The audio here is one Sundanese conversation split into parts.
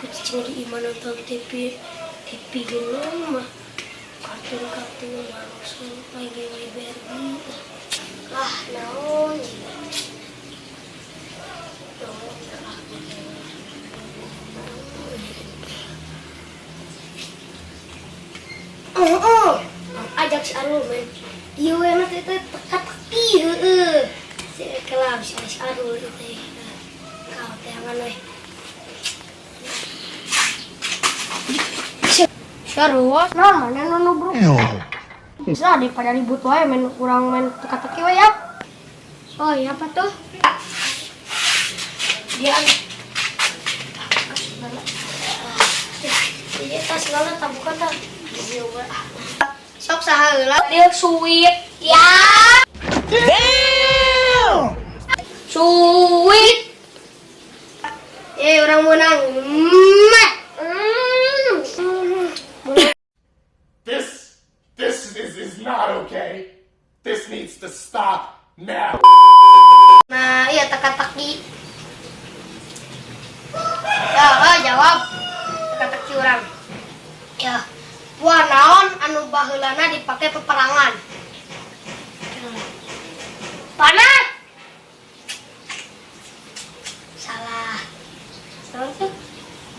Ku cicing di imah nonton TV TV gini mah kartun-kartun langsung lagi main Barbie lah, naon naon lah. Oh, ajak si Arul main. Iya we mah teh teka-teki heueuh. Si kelam si si Arul itu teh. Kau teangan we. Serius, nah mana nu bro? Bisa daripada ribut wae, main kurang main teka-teki we ya. Oh, iya apa tuh? Dia Iya, tas lala tak buka tak. Sok saha heula? Dia sweet. Ya. Damn! Sweet. Eh, urang menang. Meh. This is not okay. This needs to stop now. Nah, iya teka-teki. Ya, ah, jawab. Teka-teki urang. Ya. Buah naon anu baheulana dipake peperangan? Panah. Salah. Naon tuh?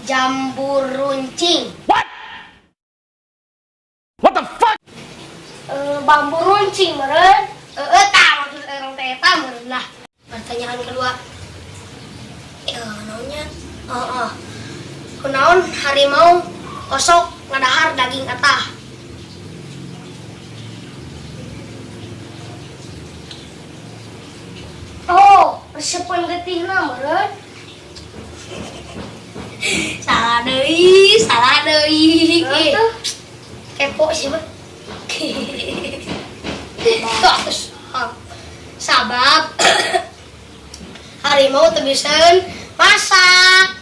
Jambu runcing. What? What the fuck? Eh, bambu runcing meureun. Eh, tah maksud urang teh eta meureun lah. Pertanyaan kedua. Ya, naonnya? Oh, oh. Kunaon harimau osok ngadahar daging atah? Oh, resepan getihna meureun. Salah deui, salah deui. Naon tuh? Kepo sih mah. Sabab harimau teu bisaeun masak.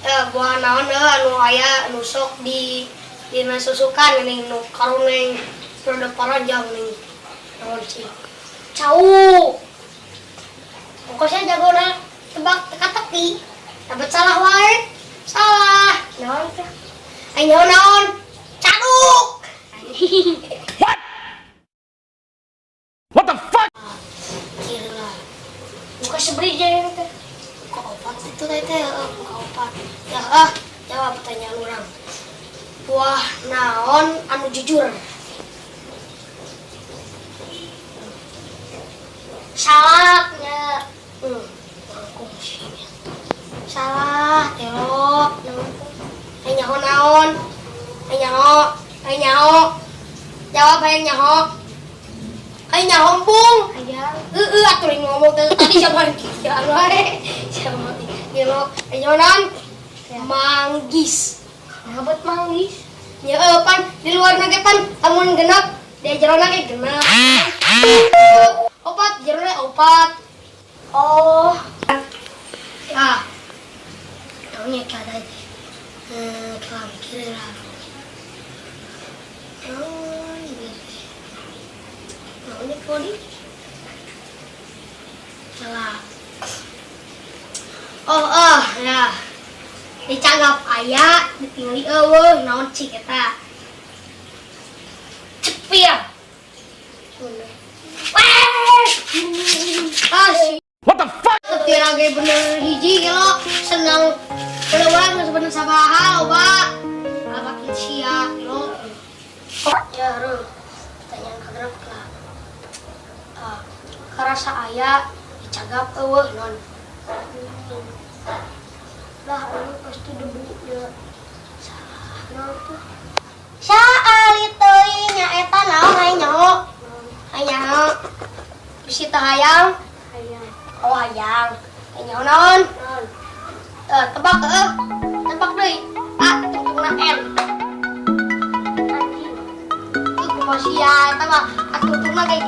Eh, buah naon anu aya nu sok di dina susukan geuning nu karuneng rada paranjang ning naon sih? Cau. Pokoknya jago na tebak teka-teki. Dapat salah wae. Salah. Naon tuh? Ayo naon? Caduk. What? What the fuck? Kira lah. Buka seberi jadi teh. Buka opat itu teh teh, buka opat. Ya ah, jawab pertanyaan urang. Buah naon anu jujur? Salaknya. Mangkung sih. Salah, telo. Ayo nyaho naon? Ayo nyaho, ayo nyaho. Jawab ayo nyaho. Ayo nyaho embung. Hayang. Heeh, atuh ngomong teh tadi siapa kieu wae. Siapa gelo. Ayo naon? Manggis. Ngabet manggis. Ya pan di luar ge pan amun genep di jerona ge genep. Opat jerona opat. Oh, Ya. Naonnya kada kelam kira lah. Naon gitu. Naonnya kodi? Salah. Oh, oh, ya. Dicanggap aya, ditinggali euweuh, naon cik eta? Cepir. Weh! Ah, si What the fuck? cepir ge bener hiji gelo, senang bener geus bener sabaraha loba. Apa sia gelo. Ya, Rul. Pertanyaan kagenep lah. Ah, karasa aya dicagap euweuh non. Lah, ini pasti debu ya. Salah. Naon tuh? Saalit teuing nya eta naon hayang nyaho? Hayang nyaho. Bisi teu hayang? Hayang. Oh, hayang. Hayang nyaho naon? Naon? Eh, tebak eueuh. Tebak deui. A tungtungna N. Anjing. Itu kumaha sia eta mah atungtungna kayak